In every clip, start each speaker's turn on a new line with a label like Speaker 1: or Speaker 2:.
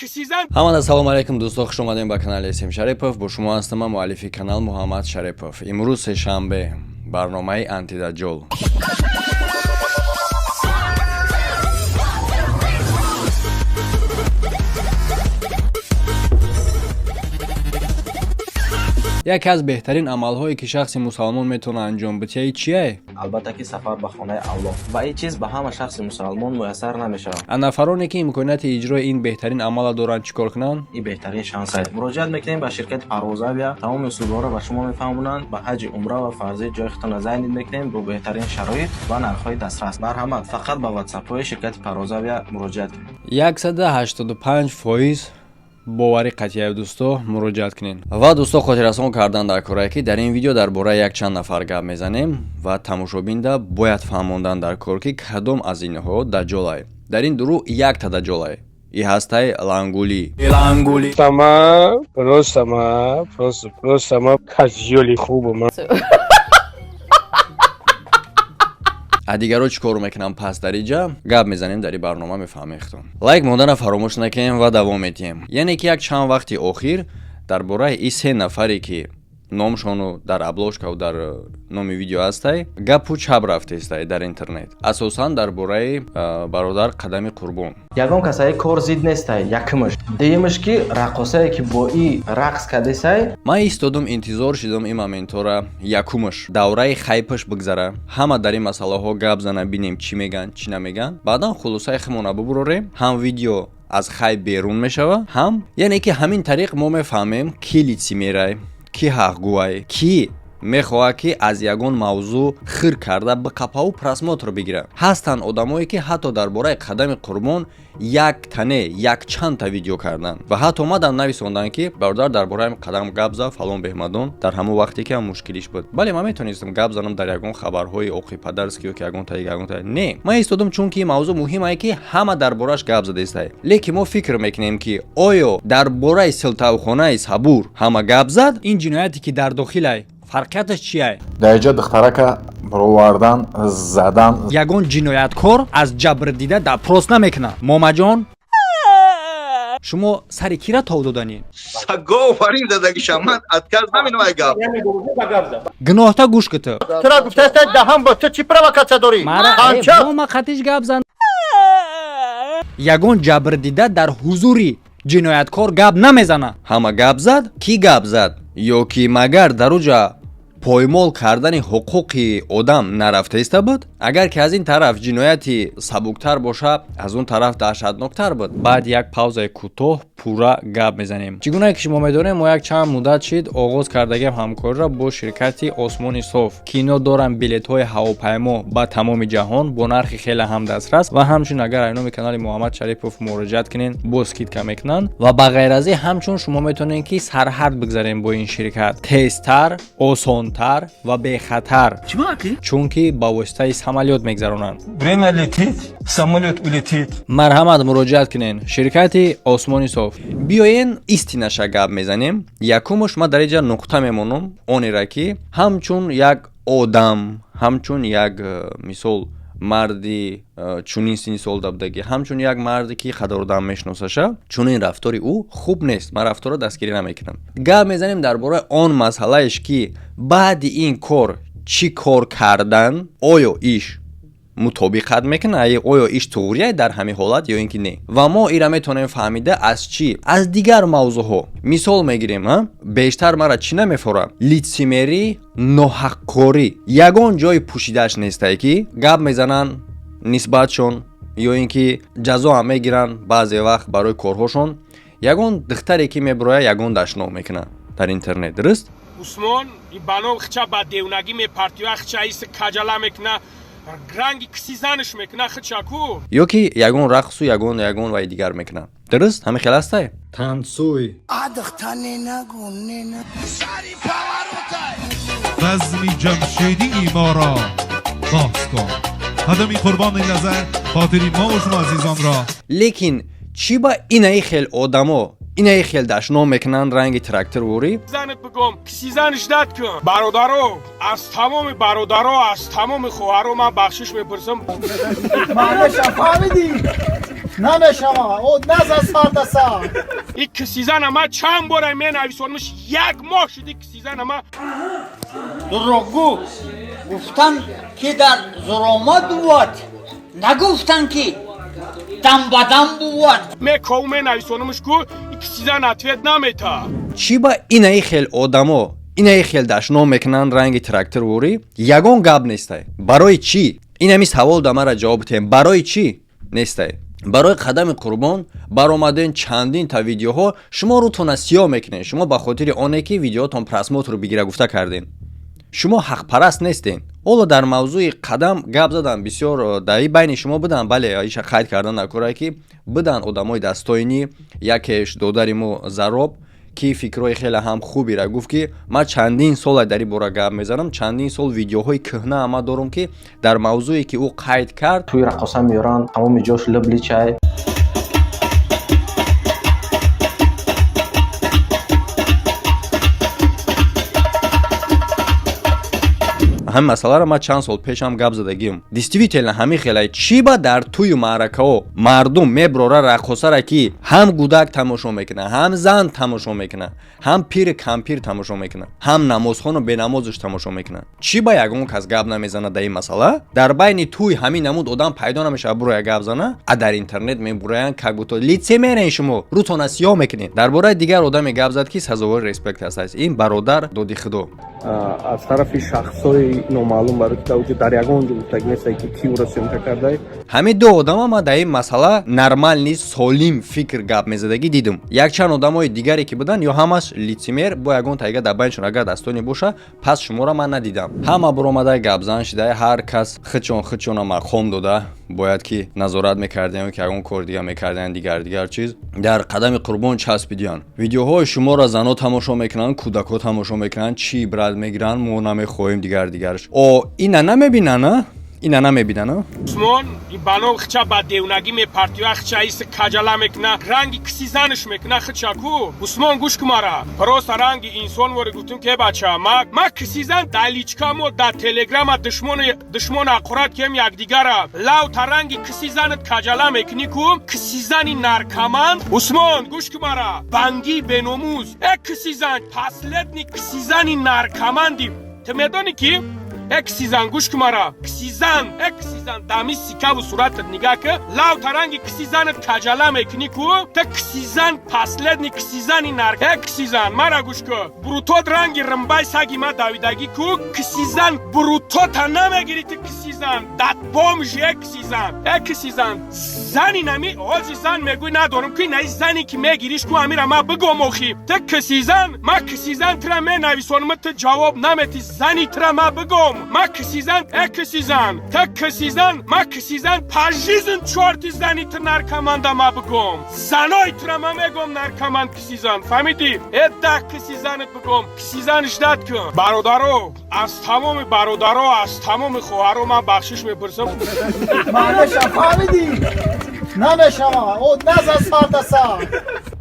Speaker 1: Кисизан.
Speaker 2: Ҳамада салом алейкум, дӯсто, хуш омадем ба канали См Шарипов. Бо шумо ҳастам ман, муаллифи канал Муҳаммад Шарипов. Имрӯз сешанбе, барномаи Антидаҷҷол. Яке аз беҳтарин амалҳое, ки шахси мусалмон метавонад анҷом бидиҳад, чие?
Speaker 3: Албатта ки сафар ба хонаи Аллоҳ, ва ин чиз ба ҳама шахси мусалмон муяссар намешавад.
Speaker 2: А нафароне, ки имконияти иҷрои ин беҳтарин амалро доранд, чӣ кор кунанд?
Speaker 3: Ин беҳтарин шанс аст. Муроҷиат мекунем ба ширкати Парвозавия, тамоми услубҳоро ба шумо мефаҳмонанд. Ба ҳаҷи умра ва фарзӣ ҷои худтонро зайнид мекунем бо беҳтарин шароит ва нархҳои дастрас. Марҳамат, фақат ба ватсапҳои ширкати Парвозавия муроҷиат кунед.
Speaker 2: 185% боварӣ қатъия, дӯсто, муроҷиат кунед. Ва дӯсто, хотиррасон кардан дар корае, ки дар ин видео дар бораи якчанд нафар гап мезанем ва тамошобинда бояд фаҳмондан дар кор, ки кадом аз инҳо даҷҷолай. Дар ин дурӯғ якта даҷҷолай, и ҳастай Лангулӣ.
Speaker 1: Сама, просто ма, просто, просто ма, козёли хуб ма.
Speaker 2: А дигаро чӣ кор мекунам, пас дар иҷа гап мезанем, дар ин барнома мефаҳмехтон. Лайк мондана фаромӯш накунем ва давом медиҳем. Яъне ки як чанд вақти охир дар бораи и се нафаре, ки номшону дар обложкаву дар номи видео ҳастай, гапу чап рафтестай дар интернет, асосан дар бораи бародар Қадами Қурбон.
Speaker 3: Ягон касае кор зид нестай, якумаш. Дуюмаш, ки раққосае, ки бо и рақс кардесай.
Speaker 2: Ман истодум, интизор шидам ин моментора: якумаш, давраи хайпаш бигзара, ҳама дар ин масъалаҳо гап зана, бинем, чӣ меган, чӣ намеган, баъдан хулосаи худмона бубурорем. Ҳам видео аз хайп берун мешава, ҳам яъне ки ҳамин тариқ мо мефаҳмем, ки лицемерай, ки ҳақгӯай, ки мехоҳад, ки аз ягон мавзӯъ хир карда биқапаву просмотр бигирад. Ҳастанд одамое, ки ҳатто дар бораи Қадами Қурбон як тане якчандта видео карданд ва ҳатто омаданд, нависонданд, ки бародар дар бораи Қадам гап зад, фалон беҳмадон, дар ҳамон вақте ки ҳам мушкилиш буд. Бале, ман метавонистам гап занам дар ягон хабарҳои оқи падарски ё ки ягон таи ягон таи. Не, ман истодам, чунки ин мавзӯъ муҳимае, ки ҳама дар борааш гап задаистай. Лекин мо фикр мекунем, ки оё дар бораи силтавхонаи Сабур ҳама гап зад?
Speaker 4: Ин ҷинояте, ки дар дохилай, фарқияташ чия?
Speaker 5: Дар инҷа духтарака баровардан, задан.
Speaker 4: Ягон ҷинояткор аз ҷабрдида допрос намекунад, момаҷон. Шумо сари кира тов доданӣ?
Speaker 6: Саговарин задагиша, ман отказ наминавай гап.
Speaker 4: Гуноҳта гӯш кута.
Speaker 7: Тура гуфтааст, даҳам бо ту чӣ провокатсия дорӣ?
Speaker 4: Мара ма қатиш гап зан. Ягон ҷабрдида дар ҳузури ҷинояткор гап намезанад.
Speaker 2: Ҳама гап зад, кӣ гап зад? Ё ки магар дар уҷа поймол кардани ҳуқуқи одам нарафтаиста буд? Агар ки аз ин тараф ҷинояти сабуктар боша, аз он тараф даҳшатноктар буд.
Speaker 4: Баъд як паузаи кӯтоҳ пурра гап мезанем. Чӣ гунае ки шумо медонем, мо як чанд муддат шид оғоз кардагиам ҳамкориро бо ширкати Осмони Соф, ки ино доранд билетҳои ҳавопаймо ба тамоми ҷаҳон бо нархи хеле ҳам дастрас. Ва ҳамчунин агар аз номи канали Муҳаммад Шарипов муроҷиат кунед, бо скидка мекунанд. Ва ба ғайр аз ин, ҳамчун шумо метавонед, ки сарҳад бигзарем бо ин ширкат тезтар, осонтар ва бехатар, чунки ба воситаи самолёт мегзаронанд.
Speaker 8: Время летит, самолет улетит.
Speaker 2: Марҳамат, муроҷиат кунед, ширкати Осмони Соф. Биёен, истинаша гап мезанем. Якумуш, ман дар инҷа нуқта мемонам онера, ки ҳамчун як одам, ҳамчун як мисол марди чунин синни сол дабдагӣ, ҳамчун як марде, ки қадродам мешиносаша, чунин рафтори ӯ хуб нест. Ман рафторро дастгирӣ намекунам. Гап мезанем дар бораи он масъалаеш, ки баъди ин кор чӣ кор кардан, оё иш мутобиқат мекунад, оё иш туғрия дар ҳамин ҳолат ё ин ки не. Ва мо ира метавонем фаҳмида аз чӣ, аз дигар мавзӯъҳо мисол мегирем. А бештар мара чӣ намефора? Лицемерӣ, ноҳақкорӣ. Ягон ҷои пӯшидааш нестае, ки гап мезананд нисбатшон ё ин ки ҷазо ҳам мегиранд баъзе вақт барои корҳошон. Ягон духтаре, ки мебирояд, ягон дашном мекунад дар интернет, дуруст?
Speaker 1: Усмон ба ном хича ба девнагӣ мепартива, хича иси каҷала мекуна, ранги киси занаш мекуна хича ку.
Speaker 2: Ё ки ягон рақсу ягон вай дигар мекунад, дуруст? Ҳамин хел ҳастай?
Speaker 4: Танцуй.
Speaker 9: Базми ҷамшедии моро боз кун, қадами Қурбон, ин лаҳза хотири мо ва шумо азизонро.
Speaker 2: Лекин чӣ ба инаи хел одамо инаи хел дашном мекунанд, ранги трактор ворӣ?
Speaker 1: Занат бигом, киси занаш дад кун. Бародаро, аз тамоми бародаро, аз тамоми хоҳаро ман бахшиш мепурсам.
Speaker 7: Намешава, о наза сар да сар.
Speaker 1: И кисизана ма чанд бора менависонмиш, як моҳ шуди кисизана ма.
Speaker 10: Дурӯғгӯ, гуфтан, ки дар зуромат бувад, нагуфтан, ки дам ба дам бувад.
Speaker 1: Меков менависонмиш ку, и кисизан ответ намета.
Speaker 2: Чӣ ба инаи хел одамо, инаи хел дашном мекунанд, ранги тракторворӣ, ягон гап нестай? Барои чӣ? Инами савол да мара ҷавоб диҳем: барои чӣ нестай? Барои Қадами Қурбон баромаден, чандин та видеоҳо шумо рӯтона сиёҳ мекунед. Шумо ба хотири оне ки видеотон просмотр бигира гуфта кардем. Шумо ҳақпараст нестен. Ҳоло дар мавзӯи Қадам гап задам бисёр, дар байни шумо будам. Бале, иша қайд кардан накора, ки буданд одамои дастоинӣ. Якеш додари мо Зароб, ки фикрҳои хеле ҳам хубера гуфт, ки ман чандин сола дар ин бора гап мезанам, чандин сол видеоҳои кӯҳна ама дорам, ки дар мавзӯе ки ӯ қайд кард.
Speaker 3: Тӯи раққоса меёранд, тамоми ҷош либличай.
Speaker 2: Ҳамин масъаларо ман чанд сол пешам гап задагиам. Действительно, ҳамин хелай. Чӣ ба дар тӯю маъракаҳо мардум меброра раққосара, ки ҳам гудак тамошо мекунад, ҳам зан тамошо мекунад, ҳам пири кампир тамошо мекунад, ҳам намозхону бенамозаш тамошо мекунад? Чӣ ба ягон кас гап намезанад дар ин масъала? Дар байни тӯй ҳамин намуд одам пайдо намешавад, буроя гап зана, а дар интернет мебуроянд, как будто лицемерен. Шумо рӯтона сиёҳ мекунед. Дар бораи дигар одаме гап зад, ки сазовори респект ҳастааст, ин бародар Доди Худо.
Speaker 11: Аз тарафи шахсҳои номаълум, барои ки дар дар ягон ҷо гуфтаг нестае, ки ки ӯро съёмка кардай.
Speaker 2: Ҳамин ду одама ман дар ин масъала нормальный, солим фикр гап мезадагӣ дидум. Якчанд одамои дигаре ки буданд, ё ҳамаш лицемер, бо ягон тайга дар байншон агар дастоне боша, пас шуморо ман надидам. Ҳама буромада гапзан шида, ҳар кас худшон худшона мақом дода, бояд ки назорат мекардем, ки ягон кори дига мекардем, дигар дигар чиз дар Қадами Қурбон часпидиян. Видеоҳои шуморо зано тамошо мекунанд, кӯдакҳо тамошо мекунанд, чӣ ибрат мегиранд? Мо намехоҳем дигар дигарш. О, ина намебинанд, ина намебинанд.
Speaker 1: Усмон ибанов хича ба девнагӣ мепартиёа, хича иси каҷала мекуна, ранги киси занаш мекуна хича ку. Усмон, гӯш ку мара, просто ранги инсон вори гуфтум, ке бача, ма киси зан да личкамо, да телеграма душмони душмон ақурат кем якдигара лав та ранги киси занат каҷала мекунӣ ку, киси зани наркоман. Усмон, гӯш ку мара, банги беномуз, э киси зан, последний киси зани наркоманди. Ту медонӣ ки, э кисизан, гӯш ку мара, кисизан, э кисизан, дами сикаву суратат нигаҳ ки, лав таранги кисизанат каҷала мекунӣ ку, та кисизан, последний кисизани нар. Э кисизан, мара гӯш ку, брутот ранги рымбай саги ма давидагӣ ку, кисизан, брутота намегирӣ ту, кисизан, дат бомжи. Э кисизан, э кисизан, зани нами ҳози зан мегӯй, надорам ку, наи зане ки мегириш ку, амира ма бигом охи. Ту кисизан, ма кисизан тира менависонам, ту ҷавоб наметӣ, зани тира ма бигом. Ма кисизан, э кисизан, та кисизан, ма кисизан, пожизнь чорти зани ту наркоманда ма бигом, занои тура ма мегом наркоман, кисизан, фаҳмидӣ? Э да кисизанат бигом, кисизан, ждать кун. Бародаро, аз тамоми бародаро, аз тамоми хоҳаро ман бахшиш мепурсам.
Speaker 7: Маънаша фаҳмидӣ? Намешава, о наза сар да сар.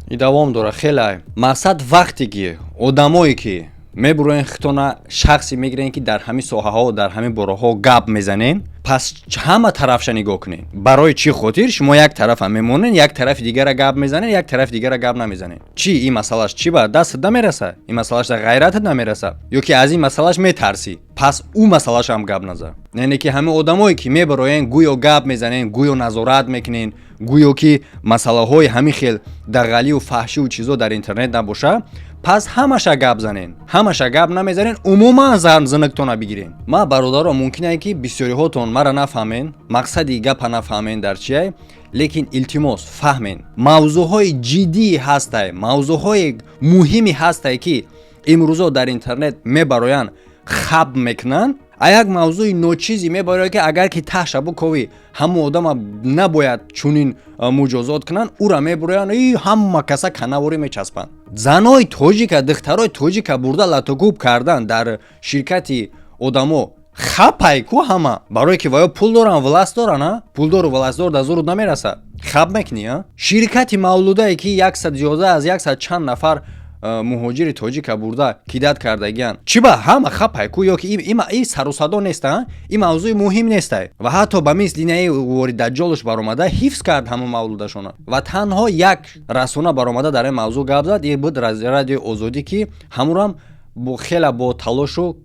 Speaker 2: И давом дора хеле. Мақсад, вақте ки одамое ки мебуроен, хитона шахсе мегирен, ки дар ҳамин соҳаҳо, дар ҳамин бораҳо гап мезанен, пас ҳама тарафша нигоҳ кунед. Барои чӣ хотир шумо як тарафа мемонен, як тарафи дигара гап мезанен, як тарафи дигара гап намезанен? Чӣ ин масъалаш чӣ ба дастат намераса? Ин масъалаш ғайратат намераса ё ки аз ин масъалаш метарсӣ? Пас ӯ масъалашам гап наза. Яъне ки ҳамин одамое ки мебароен, гӯё гап мезанен, гӯё назорат мекунен, гӯё ки масъалаҳои ҳамин хел дағалию фаҳшиву чизо дар интернет набоша, пас ҳамаша гап занен. Ҳамаша гап намезанен, умуман зиныктона бигирен. Ма, бародаро, мумкине ки бисёриҳотон мара нафаҳмен, мақсади гапа нафаҳмен дар чия, лекин илтимос, фаҳмен: мавзӯъҳои ҷиддӣ ҳастай, мавзӯъҳои муҳиме ҳастай, ки имрӯзо дар интернет мебароянд, хаб мекунанд, а як мавзӯи ночизе мебарояд, ки агар ки таҳша буковӣ, ҳамон одама набояд чунин муҷозот кунанд, ӯра мебуроянд, и ҳама каса канаворӣ мечаспанд. Занои тоҷика, духтарои тоҷика бурда латукӯб кардан дар ширкати одамо хапай ку ҳама, барое ки ваё пул доранд, власть доранд. А пулдору властдор дар зурут намерасад, хаб мекунӣ. А ширкати Мавлудае, ки яксад, зиёда аз яксад чанд нафар. Муҳоҷири тоҷика бурда кидать кардагиян. Чӣ ба ҳама хапайку ё ки и сарусадо неста, ин мавзӯи муҳим нестай. Ва ҳатто ба мисли инаи вори даҷҷолш баромада ҳифз кард ҳама мавлудашона ва танҳо як расона баромада дар ин мавзӯъ гап зад, ин буд Радиои Озодӣ, ки ҳамурам бо хеле бо талошу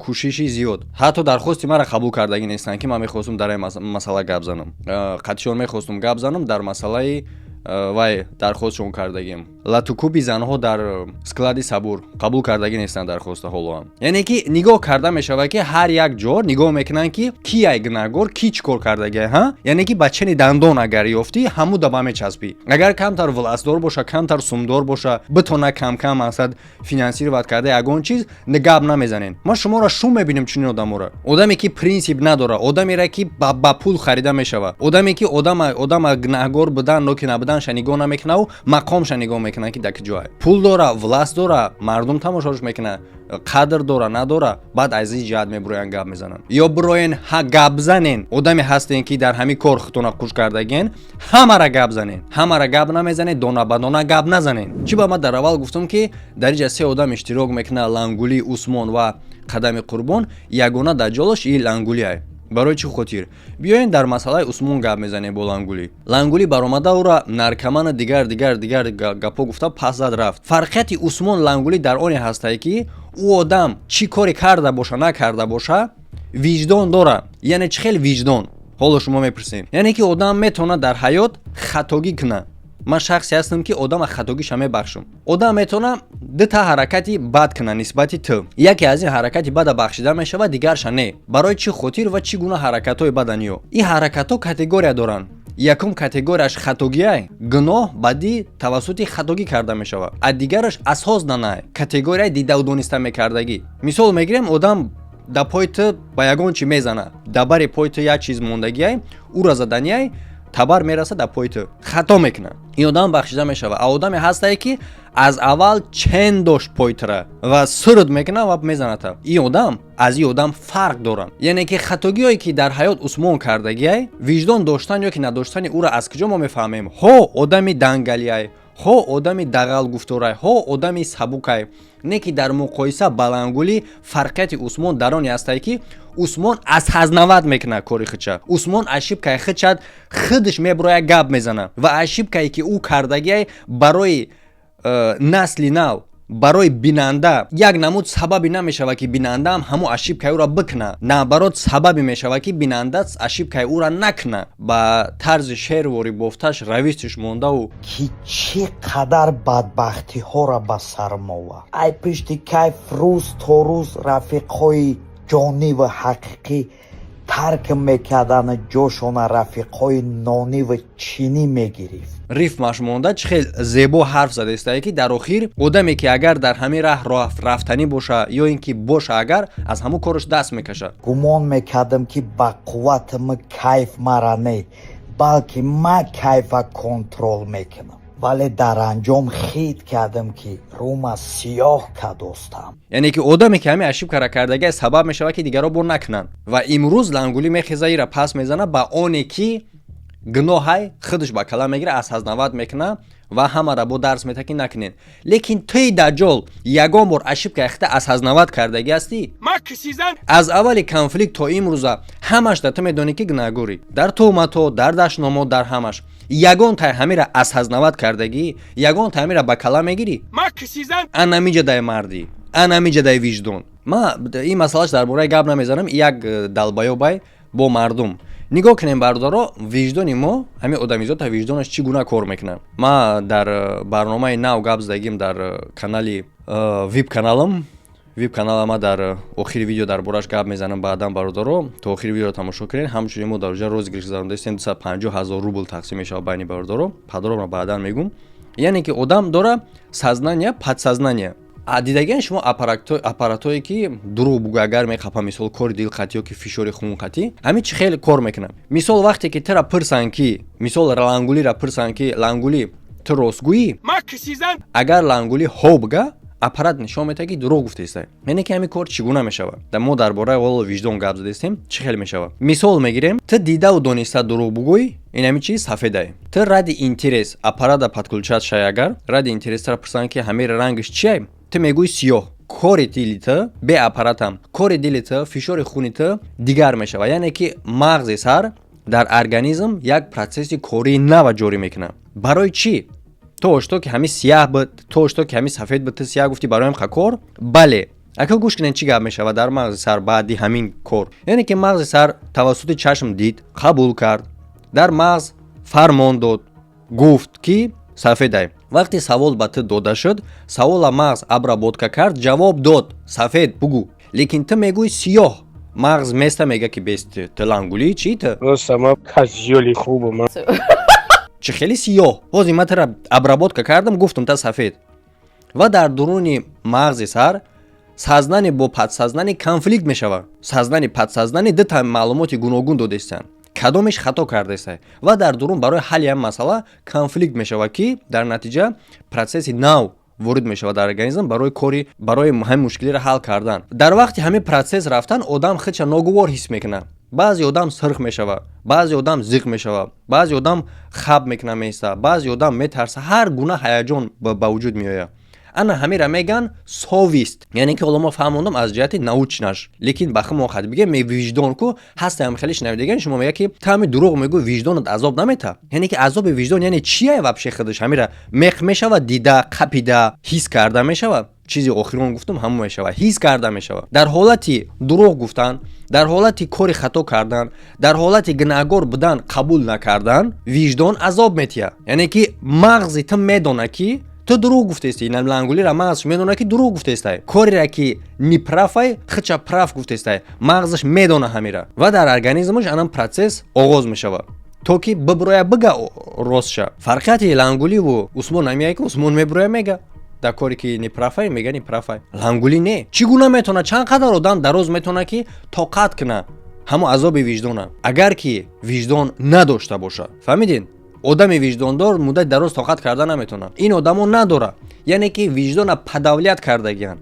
Speaker 2: кӯшиши зиёд. Ҳатто дархости маро қабул кардагӣ нестанд, ки ман мехостум дар ин масъала гап занам, қатишон мехостум гап занам дар масъалаи вай. Дархостшон кардагим, латукуби занҳо дар склади Сабур, қабул кардагӣ нестанд дархоста ҳолоам. Яъне ки нигоҳ карда мешавад, ки ҳар як ҷо нигоҳ мекунанд, ки ки ай гунаҳгор, ки чӣ кор кардагӣ. Ҳа, яъне ки ба чени дандон агар ёфтӣ, ҳамуда ба мечаспӣ. Агар камтар властдор боша, камтар сумдор боша, битона камкам мақсад финансировать карда ягон чиз, гап намезанен. Ма шуморо шум мебинем чунин одаморо: одаме ки принсип надора, одамере ки ба пул харида мешавад, одаме ки одама гунаҳгор будан ё ки набуданша нигоҳ намекунаву мақомша нигоҳ мекунад, ки дар ки ҷое пул дора, власть дора, мардум тамошош мекунад, қадр дора, надора. Баъд аз ин ҷиҳат мебуроян, гап мезананд. Ё бироен, ҳа, гап занен. Одаме ҳастен, ки дар ҳамин кор худтона қуш кардагиен, ҳамара гап занен. Ҳамара гап намезанед, дона ба дона гап назанен. Чӣ ба ман дар аввал гуфтам, ки дар инҷа се одам иштирок мекунад: Лангулӣ, Усмон ва Қадами Қурбон. Ягона даҷҷолаш и Лангулиай. Барои чӣ хотир? Биёен, дар масъалаи Усмон гап мезанем бо Лангулӣ. Лангулӣ баромада ӯра наркоману дигар, дигар, дигар гапҳо гуфта, пас зад, рафт. Фарқияти Усмон Лангулӣ дар оне ҳастае, ки ӯ одам чӣ коре карда боша, накарда боша, виҷдон дора. Яъне чӣ хел виҷдон, ҳоло шумо мепурсем. Яъне ки одам метавонад дар ҳаёт хатогӣ кунад. Ман шахсе ҳастам, ки одама хатогиша мебахшам. Одам метавона дута ҳаракати бад кунад нисбати ту. Яке аз ин ҳаракати бада бахшида мешавад, дигарша не. Барои чӣ хотир ва чӣ гуна ҳаракатҳои баданиё? Ин ҳаракатҳо категория доранд. Якум категорияш хатогиай, гуноҳ, бадӣ тавассути хатогӣ карда мешавад, а дигараш осознанная, категорияи дидаву дониста мекардагӣ. Мисол мегирем: одам да пои ту ба ягон чи мезана, да бари пои ту як чиз мондагиай, ӯра заданиай, табар мерасад да пои ту, хато мекунад, ин одам бахшида мешавад. А одаме ҳастае, ки аз аввал чен дошт пои тура ва суруд мекунад ва мезаната, ин одам аз ин одам фарқ доранд. Яъне ки хатогиҳое, ки дар ҳаёт Усмон кардагиай, виҷдон доштан ё ки надоштани ӯро аз куҷо мо мефаҳмем? Ҳо одами дангалиай, ҳо одами дағал гуфторай, ҳо одами сабукай, не ки дар муқоиса ба Лангулӣ фарқияти Усмон дар оне ҳастае, ки Усмон осознавать мекунад кори худша. Усмон ошибкаи худшад худаш мебуроя, гап мезана ва ошибкае, ки ӯ кардагиай, барои насли нав, барои бинанда як намуд сабабе намешавад, ки бинандаам ҳамон ошибкаи ӯро бикуна. Наоборот, сабабе мешавад, ки бинанда ошибкаи ӯро накуна. Ба тарзи шервори бофташ равистиш мондаву
Speaker 12: Ки чӣ қадар бадбахтиҳоро ба сарм овард. Ай пишти кайф рӯз то рӯз рафиқҳои ҷонӣ ва ҳақиқӣ тарк мекардану ҷошона рафиқҳои нонӣ ва чинӣ мегирифт.
Speaker 2: Рифмаш монда, чӣ хел зебо ҳарф задаистае, ки дар охир одаме, ки агар дар ҳамин раҳ рафтанӣ боша ё ин ки боша, агар аз ҳамун кораш даст мекашад.
Speaker 12: Гумон мекардам, ки ба қувватам кайф мара не, балки ман кайфа контрол мекунам, вале дар анҷом хит кардам, ки рӯма сиёҳ кадостам.
Speaker 2: Яъне ки одаме, ки ҳамин ошибкара кардагия, сабаб мешавад, ки дигарро бор накунанд. Ва имрӯз Лангулӣ мехеза, ира пас мезана, ба оне ки гуноҳай худаш ба кала мегира, осознавать мекуна ва ҳамара бо дарс мета, ки накунед. Лекин туи даҷҷол ягон бор ошибкаи хита осознавать кардагӣ ҳастӣ? Аз аввали конфликт то имрӯза ҳамашда ту медонӣ, ки гунаҳгорӣ дар туҳматҳо, дар дашномҳо, дар ҳамаш. Ягон тай ҳамира осознавать кардагӣ? Ягон тай ҳамира ба кала мегирӣ? Анамиҷа дай мардӣ, анамиҷа дай виҷдон. Ма ин масъалаш дар бораи гап намезанам. Як далбаёбай бо мардум нигоҳ кунем, бародаро. Виҷдони мо, ҳамин одамизота виҷдонаш чӣ гуна кор мекунад? Ма дар барномаи нав гап задагим дар канали вип каналам. Вип канала ма дар охири видео дар бораш гап мезанам баъдан. Бародаро, то охири видеоро тамошо кунед. Ҳамчунин мо дар оҷа розыгрыш гузарондаистем, 250 ҳазор рубл тақсим мешавад байни бародаро. Подробно баъдан мегӯм. Яъне ки одам дора сознание, подсознание. Дидагиан шумо аппаратҳое, ки дурӯғ бугӯ, агар мехапа, мисол, кори дил қатӣ ё ки фишори хун қатӣ, ҳамин чӣ хеле кор мекунад. Мисол, вақте ки тура пурсанд, ки мисол, Лангулира пурсанд, ки: «Лангулӣ, ту ростгӯӣ?» Агар Лангулӣ ҳо буга. Аппарат нишон медиҳад, ки дурӯғ гуфтаистай. Яъне ки ҳамин кор чӣ гуна мешавад? Мо дар бораи ҳоло виҷдон гап задастем. Чӣ хел мешавад? Мисол мегирем: ту дидаву дониста дурӯғ бугӯй, ин ҳамин чиз сафедай. Ту ради интерес аппарата подключать шай, агар ради интерес тара пурсанд, ки ҳамин рангаш чиай, ту мегӯй сиёҳ. Кори дили ту бе аппаратам, кори дили ту, фишори хуни ту дигар мешавад. Яъне ки мағзи сар дар организм як процесси кории нава ҷорӣ мекунад. Барои чӣ? То ошто ки ҳамин сияҳ буд, то ошто ки ҳамин сафед буд, ту сияҳ гуфтӣ, бароям ха кор. Бале, ака, гӯш кунед, чӣ гап мешавад дар мағзи сар баъди ҳамин кор. Яъне ки мағзи сар тавассути чашм дид, қабул кард, дар мағз фармон дод, гуфт ки сафедай. Вақте савол ба ту дода шуд, савола мағз обработка кард, ҷавоб дод: сафед бугӯ. Лекин ту мегӯй сиёҳ. Мағз места, мега ки бес, ту лангулӣ чӣ ту?
Speaker 1: Хубам.
Speaker 2: Чӣ хеле сиёҳ? Ҳозир ман тура обработка кардам, гуфтам та сафед. Ва дар дуруни мағзи сар сознание бо подсознание конфликт мешавад. Сознание, подсознание дута маълумоти гуногун додестанд, кадомеш хато кардеста, ва дар дурун барои ҳалли ҳам масъала конфликт мешавад, ки дар натиҷа процесси нав ворид мешавад дар организм барои кори, барои ҳамин мушкилиро ҳал кардан. Дар вақти ҳамин процесс рафтан одам худша ногувор ҳис мекунад. Баъзе одам сирх мешавад, баъзе одам зиқ мешавад, баъзе одам хаб мекуна, меиста, баъзе одам метарса, ҳар гуна ҳаяҷон ба вуҷуд меояд. Ана ҳамира меган совесть. Яъне ки ҳоло мо фаҳмондам аз ҷиҳати научный ш, лекин ба химо хат бигем, виҷдон ку ҳастаям хеле шунавидаган. Шумо мега ки ту ҳами дурӯғ мегӯ, виҷдонат азоб намета. Яъне ки азоби виҷдон яъне чия вообще? Худаш ҳамира мех мешавад, дида, қапида, ҳис карда мешавад. Чизи охирон гуфтум, ҳамон мешавад, ҳис карда мешавад. Дар ҳолати дурӯғ гуфтан, дар ҳолати кори хато кардан, дар ҳолати гунаҳгор будан қабул накардан, виҷдон азоб метиҳад. Яъне ки мағзи ту медона, ки ту дурӯғ гуфтести. Лангулира мағзш медона, ки дурӯғ гуфтестай. Корера ки неправ ай, хича прав гуфтестай, мағзаш медона ҳамира, ва дар организмаш анам процесс оғоз мешавад, то ки биброя, бига ростша. Фарқияти лангуливу Усмон намеяй, ки Усмон меброя, мега дар коре ки неправ ай, мега неправ ай. Лангулӣ не. Чӣ гуна метавонад, чанд қадар одам дароз метавонад, ки тоқат куна ҳамон азоби виҷдона, агар ки виҷдон надошта бошад? Фаҳмидин? Одами виҷдондор муддати дароз тоқат карда наметавонад. Ин одамо надора, яъне ки виҷдона подавлять кардагианд,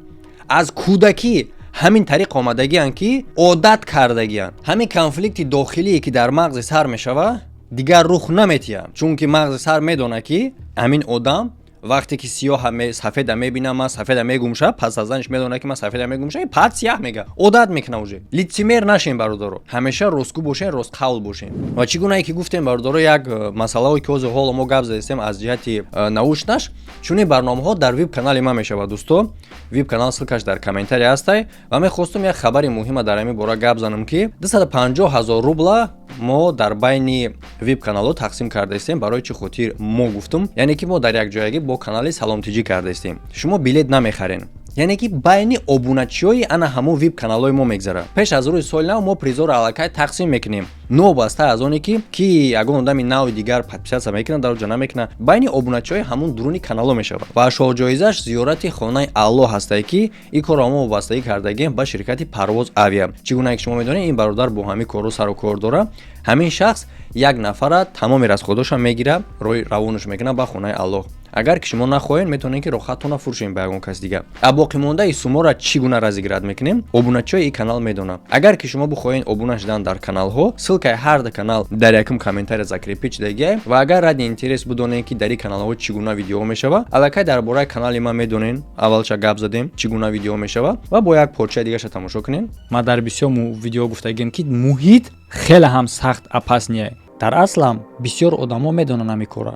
Speaker 2: аз кӯдакӣ ҳамин тариқ омадагианд, ки одат кардагианд. Ҳамин конфликти дохилие ки дар мағзи сар мешавад, дигар рух наметиҳад, чунки мағзи сар медонад, ки ҳамин одам вақте ки сиёҳа сафеда мебинам, ман сафеда мегумша. Пас аз занш медонад, ки ман сафеда мегумша, пад сияҳ мега, одат мекуна уже. Лицемер нашем, бародаро, ҳамеша ростгӯ бошем, ростқавл бошем. Ва чӣ гунае ки гуфтем, бародаро, як масъалаое ки ҳозир ҳоло мо гап задистем аз ҷиҳати научный ш, чунин барномаҳо дар вип канали ман мешавад, дӯсто. Вип канал ссылка ш дар комментария ҳастай. Ва мехостум як хабари муҳима дар ҳамин бора гап занам, ки 250 ҳазор рубла мо дар байни вип каналҳо тақсим кардаистем. Барои чӣ хотир мо гуфтум? Яъне ки мо дар якҷоягӣ бо канали Саломтиҷӣ кардаистем. Шумо билет намехарен, яъне ки байни обуначиҳои ана ҳамон вип каналҳои мо мегзарад. Пеш аз рӯзи соли нав мо призоро аллакай тақсим мекунем, новобаста аз оне ки ягон одами нави дигар подписаться мекунад, дар ҷо намекунад, байни обуначиҳои ҳамон дуруни каналҳо мешавад. Ва шоҳҷоизаш зиёрати хонаи Аллоҳ ҳастае, ки ин корро мо вобастагӣ кардагем ба ширкати Парвоз Авиа. Чӣ гуна ки шумо медонед, ин бародар бо ҳамин корро сару кор дорад. Ҳамин шахс як нафара тамоми расход оша мегира, роҳи равонаш мекунад ба хонаи Аллоҳ. Агар ки шумо нахоҳед, метавонед ки роҳхаттона фурӯшем ба ягон кас дига. А боқимондаи суморо чӣ гуна разыграть мекунем, обуначиҳои ин канал медонанд. Агар ки шумо бихоҳед обуна шудан дар каналҳо, ссылка и ҳар ду канал дар якум комментария закрепить шудагиай. Ва агар ради интерес бидонед, ки дар ин каналҳо чӣ гуна видеоҳо мешава, аллакай дар бораи канали ман медонен, аввалша гап задем, чӣ гуна видеоҳо мешава, ва бо як порчаи дигаша тамошо кунем.
Speaker 4: Ман дар бисёр видео гуфтагем, ки муҳит хеле ҳам сахт опасный. Дар аслам бисёр одамо медонанд ҳамин кора.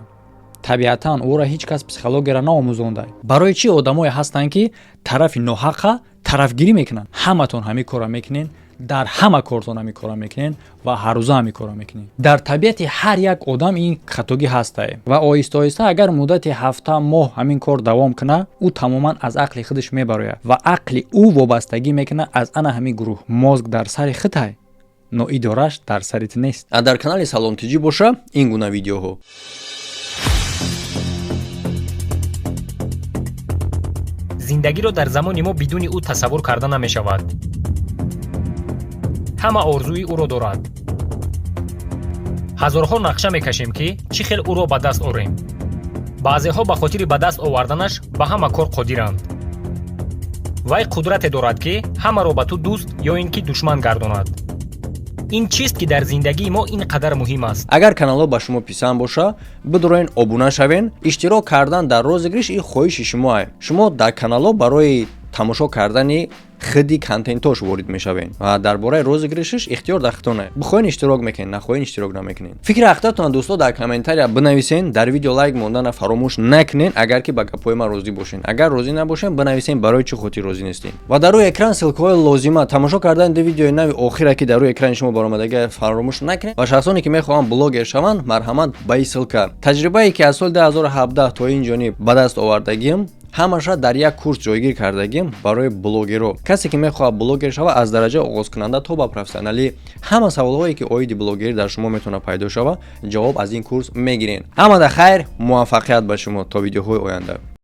Speaker 4: Табиатан ӯро ҳеҷ кас психологияро наомӯзонда. Барои чӣ одамое ҳастанд, ки тарафи ноҳаққа тарафгирӣ мекунанд? Ҳаматон ҳамин корро мекунед, дар ҳама кортон ҳамин корро мекунед ва ҳаррӯза ҳамин корро мекунед. Дар табиати ҳар як одам ин хатогӣ ҳастае. Ва оҳиста оҳиста, агар муддати ҳафта, моҳ ҳамин кор давом кунад, ӯ тамоман аз ақли худаш мебарояд ва ақли ӯ вобастагӣ мекунад аз ана ҳамин гурӯҳ. Мозг дар сари худай, но идораш дар сари ту нест.
Speaker 2: А дар канали Саломтиҷӣ боша ин гуна видеоҳо.
Speaker 13: Зиндагиро дар замони мо бидуни ӯ тасаввур карда намешавад. Ҳама орзуи ӯро дорад. Ҳазорҳо нақша мекашем, ки чӣ хел ӯро ба даст орем. Баъзеҳо ба хотири ба даст оварданаш ба ҳама кор қодиранд. Вай қудрате дорад, ки ҳамаро ба ту дӯст ё ин ки душман гардонад. Ин чист, ки дар зиндагии мо ин қадар муҳим аст?
Speaker 2: Агар каналҳо ба шумо писанд боша, бидуроен, обуна шавен. Иштирок кардан дар розыгрыш ин хоҳиши шумоае. Шумо дар каналҳо барои тамошо кардани хиди контентош ворид мешавем ва дар бораи розыгрыш иш ихтиёр дар худтоне. Бихоҳен, иштирок мекунед, нахоҳен, иштирок намекунед. Фикри ақидатона, дӯсто, дар комментария бинависен. Дар видео лайк мондана фаромӯш накунен, агар ки ба гапҳои ман розӣ бошен. Агар розӣ набошен, бинависен, барои чӣ хотир розӣ нестем. Ва дар рӯи экран ссылка ҳои лозима. Тамошо кардани ду видеои нави охира, ки дар рӯи экрани шумо баромадага, фаромӯш накунед. Ва шахсоне, ки мехоҳанд блогер шаванд, марҳамат ба ин ссылка. Таҷрибае, ки аз соли 2017 то ин ҷониб ба даст овардагим, ҳамаша дар як курс ҷойгир кардагим барои блогерро. Касе, ки мехоҳад блогер шавад, аз дараҷаи оғозкунанда то ба профессионалӣ, ҳама саволҳое, ки оиди блогерӣ дар шумо метавонад пайдо шавад, ҷавоб аз ин курс мегирен. Ҳамада хайр, муваффақият ба шумо, то видеоҳои оянда.